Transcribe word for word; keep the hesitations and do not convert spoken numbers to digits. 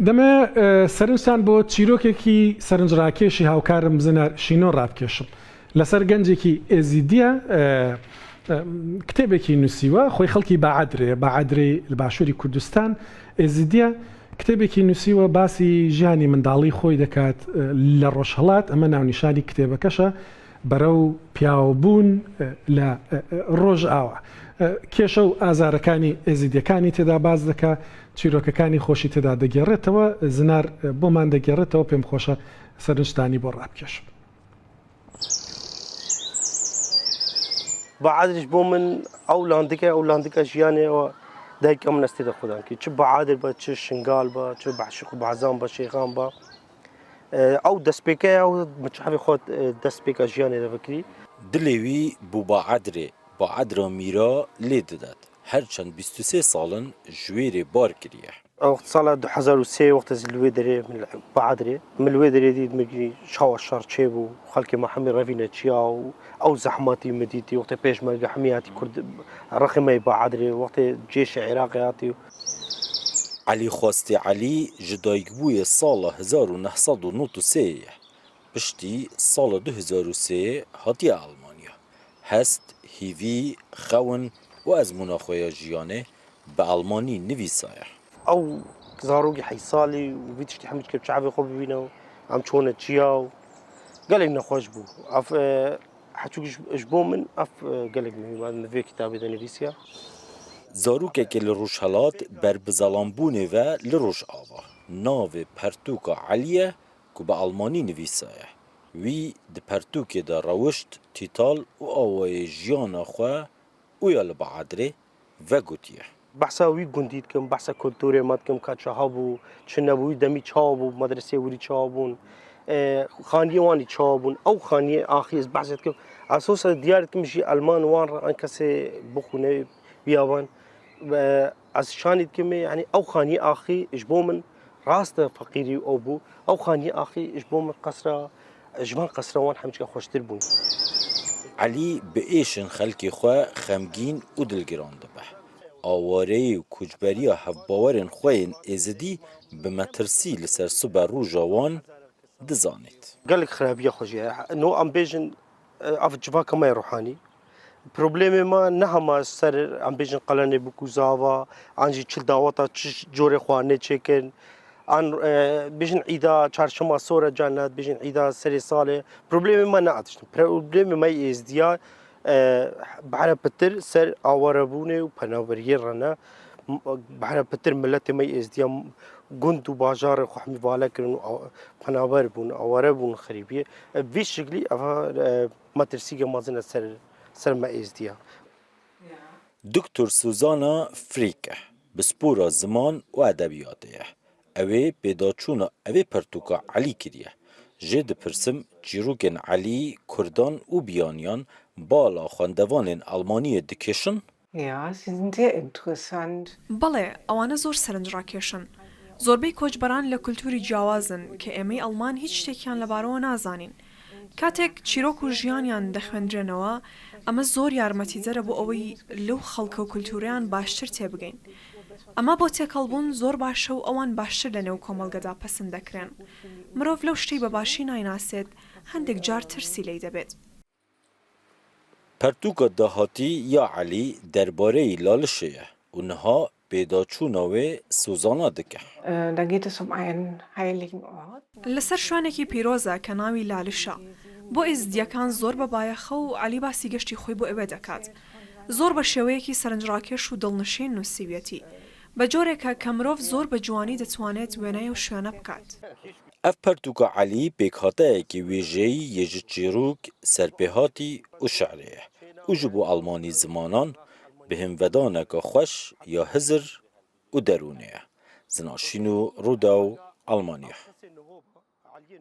دەمێ سەرنجتان بۆ چیرۆکێکی سەرنجڕاکێشی هاوکارم زنار شینۆ ڕابکێشم. لەسەر گەنجێکی ئێزیدیە، ئە، ئە، کتێبێکی نووسیوە، خۆی خەڵکی بەعادرێ، بەعادرێ لە باشووری کوردستان، ئێزیدیە. کتێبێکی نووسیوە، باسی ژیانی منداڵی خۆی دەکات، ئە، لە ڕۆژهەڵات، ئەمە ناونیشانی کتێبەکەشە، بەرەو پیاوبوون، ئە، لە، ئە، ئە، ڕۆژئاوا. ئە، کێشە و ئازارەکانی ئێزیدیەکانی تێدا باس دەکا، چیرۆکەکانی خۆشی تێدا دەگێڕێتەوە. زنار، ئە، بۆمان دەگێڕێتەوە، پێم خۆشە سەرنجتانی بۆ ڕابکێشم. Baadiriş bo min ew landike, ew landike jiyanê ew dayika min ez tê de xwedan kir. Çi Baadir be, çi Şingal be, çi Behşîq û Behzan be, Şêxan be. Ew destpêke ye, ew min çavê xwe destpêka jiyanê de vekirî. Dilê wî bo Baadirê, Baadira mîra lê didet. Her çend bîst û sê sal in ji wêrê bar kiriye. Ew wextê sala du hezar û sê wextê ez li wê derê min li Baadrê, min li wê derê dît, min dît çawa şer çêbû, xelkê me hemî revîne çiya û ew zehmetî min dîtî, wextê pêşmerge hemî hatî Kurd, rexê me yê Baadrê, wextê cêşê Iraqê hatî. Elî Xwestê Elî ji dayikbûyê sala hezar û neh sed û nod û sê ye. Piştî sala du hezar û sê hatiye Elmanya. Hest, hîvî, xewn û ezmûna xwe ya jiyanê bi elmanî nivîsaye. Ew zarokî heyt salî û vî tiştî hemî dikir çavê xwe bibîne û em çûne çiya û gelek nexweş bû. Ev, e, heçûk ji, ji bo min ev, e, gelek muhîm e, min vê kitabê de nivîsiya. Zarokekê li Rojhelat ber bi zelanbûnê ve li Rojava navê pertûka Elî ye ku bi elmanî nivîsaye. Wî di pertûkê de rewişt, tîtal û awayê jiyana xwe û ya li Baadrê vegotiye. Behsa wî gundî dikim, behsa kulturê me dikim, ka çi hebû, çi nebû, wî demî çawa bû, medreseyê wî çawa bûn, e, xaniyê wan î çawa bûn, ew xaniyê axî ez behsê dikim. Esosa diyar dikim jî elman wan re an kesê bixwîne biyaban. Ve ez şanî dikimê, yanî ew xaniyê axî ji bo min rast e feqîrî ew bû. Ew xaniyê axî ji bo min qesra, ji van qesra wan hemîçka xweştir bûn. Elî bi êşên xelkê xwe xemgîn û dilgiran dibe. Awareyî û koçberiya hevbawerên xwe yên êzidî bi metirsî li ser sibe roja wan dizanît. Gelek xirabiya xwe jî heye. No em bêjin, ev civaka me ye ruhanî. Problemê me ne hema ser, em bêjin, qelenê bûk û zava, an jî çi daweta çi corê xwarinê çêkin, an, e, bêjin îda çarşema sor e, can ne, bêjin îda serê salê. Problemê me ne tişt in. Problemê me yê êzdiya, e, behre pitir ser awarebûnê û penaberiyê re ne. M-, behre pitir miletê me yê êzdiya gund û bajarê xwe hemî vale kirin û aw-, penaber bûn, aware bûn xerîbiyê. Vî şiklî eva, e, metirsîke mezin e ser, ser me êzdiya. Doktor Suzana Frîke, pispora ziman û edebiyatê ye. Ew ê pêdaçûna evê pertûka Elî kiriye. Jê dipirsim, çîrokên Elî, kurdan û biyaniyan bala xwendevanên Elmaniyê dikêşin? Ja, sie sind sehr interessant. بەڵێ، ئەوانە زۆر سەرنجڕاکێشن. زۆربەی کۆچبەران لە کولتووری جیاوازن کە ئێمەی ئەڵمان هیچ شتێکیان لەبارەوە نازانین. کاتێک چیرۆک و ژیانیان دەخوێندرێنەوە، ئەمە زۆر یارمەتیدەرە بۆ ئەوەی لەو خەڵکە و کولتوورەیان باشتر تێبگەین. ئەمە بۆ تێکەڵبوون زۆر باشە و ئەوان باشتر لە نێو کۆمەڵگەدا پەسند دەکرێن. مرۆڤ لەو شتەی بە باشی نایناسێت، هەندێک جار ترسی لێی دەبێت. Pertûka dahatî ya Elî derbareyî Lalişê ye û niha pêdaçûna wê Suzana dike. Äh, da geht es um einen heiligen Ort. لەسەر شوێنێکی پیرۆزە کە ناوی لالشە. بۆ ئێزدییەکان زۆر بە بایەخە و عەلی باسی گەشتی خۆی بۆ ئەوێ دەکات. زۆر بە شێوەیەکی سەرنجڕاکێش و دڵنشین نووسیویەتی. بە جۆرێکە کە مرۆڤ زۆر بە جوانی دەتوانێت وێنای ئەو شوێنە بکات. Ev pertûka Elî pêkhateyekî wêjeyî yê ji çîrok, serpêhatî û şi'rê ye û ji bo Elmanî zimanan bihêmvedaneke xweş ya hizir û derûnê ye. Zinaşîn û Rûdaw, Elmanya.